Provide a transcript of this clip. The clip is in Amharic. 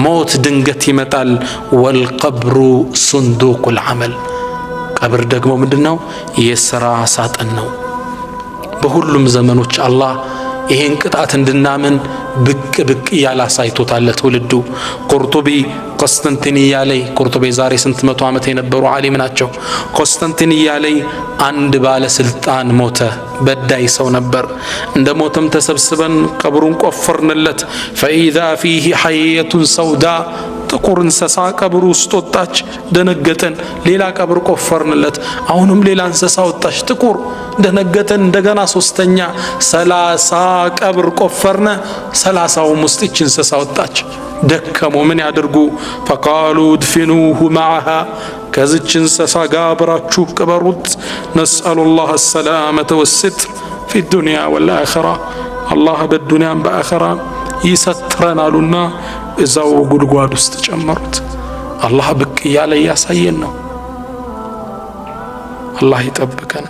ሞት ድንገት ይመጣል። والقبر صندوق العمل፣ ቀብር ደግሞ ምንድን ነው? የሥራ ሳጥን ነው። በሁሉም ዘመኖች አላህ ይሄን ቅጣት እንድናምን ብቅ ብቅ እያለ አሳይቶታል ለትውልዱ። ቁርጡቢ ቆስጠንጢንያ ላይ፣ ቁርጡቢ ዛሬ ስንት መቶ ዓመት የነበሩ ዓሊም ናቸው። ቆስጠንጢንያ ላይ አንድ ባለስልጣን ሞተ። በዳይ ሰው ነበር። እንደ ሞተም ተሰብስበን ቀብሩን ቆፈርንለት። فإذا فيه حية سوداء፣ ጥቁር እንስሳ ቀብሩ ውስጥ ወጣች። ደነገጠን። ሌላ ቀብር ቆፈርንለት። አሁንም ሌላ እንስሳ ወጣች፣ ጥቁር። ደነገጠን። እንደገና ሶስተኛ 30 ቀብር ቆፈርነ። 30ውም ውስጥ ይች እንስሳ ወጣች። ደከሙ። ምን ያድርጉ? فقالوا ادفنوه معها፣ ከዝች እንስሳ ጋር አብራችሁ ቅበሩት። نسأل الله السلامة والستر في الدنيا والآخرة፣ አላህ በዱንያም በአኸራ ይሰትረን አሉና እዛው ጉድጓድ ውስጥ ጨመሩት። አላህ ብቅ እያለ እያሳየን ነው። አላህ ይጠብቀን።